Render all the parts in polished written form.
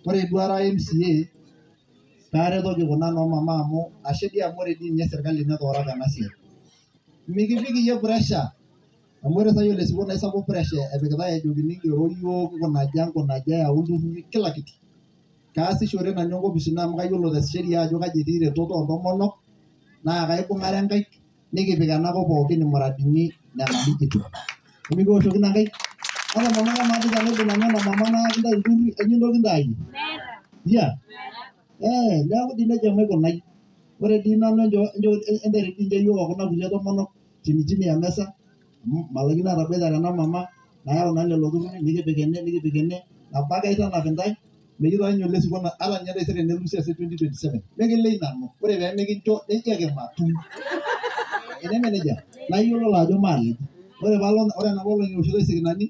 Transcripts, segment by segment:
Ore duo ara MCA paaretoki kuna noo mama amu ashe dii amu ore dii ninye serkali netooro apa ena siai. Mikipik iyie pressure amu ore sai ole Sipon naa isapuk pressure epikitae ejokini ngero yiok nkunaja nkunaja yau ilturruri kila kitu. Kaasishore nanu enkopis ino amu kayiolo te sheria ajo kaji etii iretot oontomonok naa kaibung'are nkaik nikipik enakop pookin imuradini nena digital. Emikiwoshokino enkaik? Ata amaa dii tenaibung nanu ena mama nayaki intae ilturruri enyoo intoki intae ayie? Yeah. Neeku dii nejia maikunai. Ore dii nanu entaret dii ninche yiok okuna kulie tomonok chini chini ya mesa amu malaikino ataboitare ena mama nayau naa lelo turruri nikipik ene nikipik ene nabo ake aitanap intae meyieu taa ninye ole Sipon ata ninye taisere nelotu siasa e 2027 mikilei nanu ore pee mikincho nejo ake matum. Eneme nejia? Naa iyiololo ajo maalej. Ore paalo ore enapa olong eoshitoi isikinani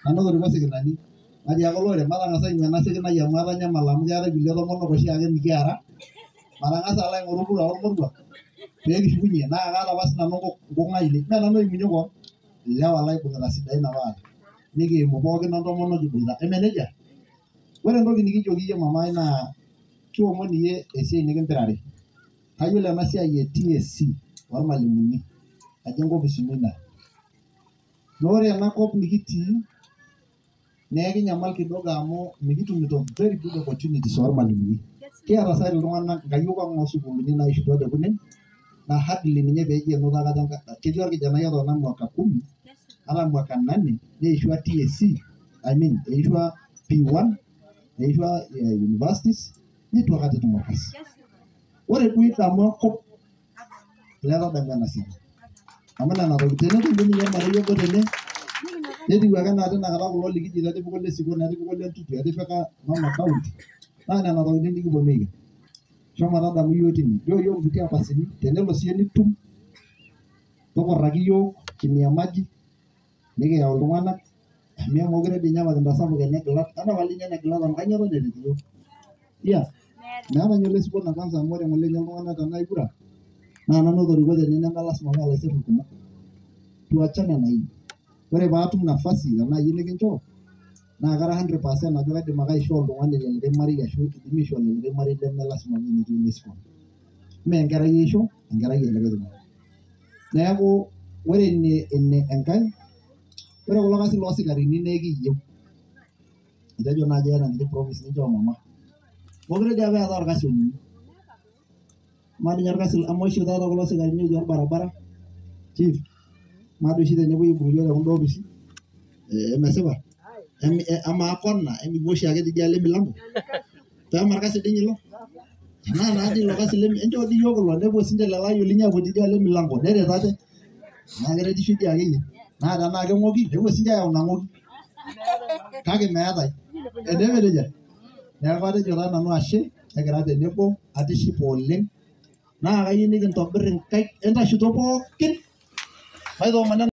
nanu otoriko isikinani natiaka olorere matang'asa aing'ua ena sikinai amu atanyamala amu keetae kulie tomonok oshiake mikiara matang'asa alo aing'oru kura ormoruak pee kishukunyie naa kaata apa sinanu nkung ainei mee nanu oimunyie koon ilewa laibung'ita sidain apa aata nikiimu pookin ontomonok kiboita eme nejia? Ore entoki nikijoki iyie mama ai naa kiomon iyie esiai nikimpirare. Kayiolo ena siai e TSC ormalimuni ajo enkopis ino ina. Naa ore ena kop nikitii naa ekinyamal kidogo amu mikitumito very good opportunities ormalimuni. Kiata sai iltung'anak nkayiok ang osukuulini naishutua te kunen naa hardly ninye peeji enoto akata ketii orkijanai ototona mwaka kumi ata mwaka nane neishua TSC I mean eishua P1 neishua universities neitu akata etum orkasi. Ore duo idamu enkop olee tadamu ena siai amu nena tokitin tenetum dii ninye ormarei obo tene netiu ake enaa tinakata kulo likijito etipika ole Sipon etipika ole Ntutu etipika mama county naa nena tokitin nikiponu aiken. Shomo tadamu yiok tine nchoo yiok nkuti apasini tenelo siiyie nitum tukurraki yiok chini ya maji nikiyau iltung'anak amu emokure dii ninye apa kintasapuk ene Gilat ata ninye ene Gilat amu kainyoo eton eret iyiok. Yeah. Meeta ninye ole Sipon kwanza amu ore ng'ole ninye iltung'anak tenaa kura naa nanu otoriko tene neme lasima paa laisir irkumok. Tuachane na hiyo. Ore paatum nafasi tenaa iyie likinchoo naa kara 100% ajo kaidim ake aishoo oltung'ani le likae marei ashu idimi aishoo le likae marei leme lasima paa enetii ole Sipon. Mee enkerai aisho, enkerai e likae tung'ani. Neeku ore ene enkae, ore kulo kasin loo sikarini naa ekiyieu. Atejo naaji eeta enkiti promise ninchoo mama. Mokure dii apa eetae orkasi oning'o. Amaa dii ninye orkasi amaa oshi taata kulo sikarini otii orbaribara chief, amaa dii oshi tenepuoi aibung iyiok te kunda opisi emesipa? Amaa kona emikipuo oshiake tidialo emilango? Pee orkasi dii ninye ilo? Tenaa naa dii ilo kasi enchoo dii iyiok ilo nepuo sinche lelo ayiok linyi aapuo tidialo emilango neret ate. Tenaa keretisho dii akeyie. Naa tenaa keng'oki nepuo sinche ayau ina ng'oki. Kake meetae. Eneme nejia? Neeku atejo taa nanu ashe ekira tenebo atishipa oleng naa kayieu nikintobir inkaik entashuto pookin maitoomona.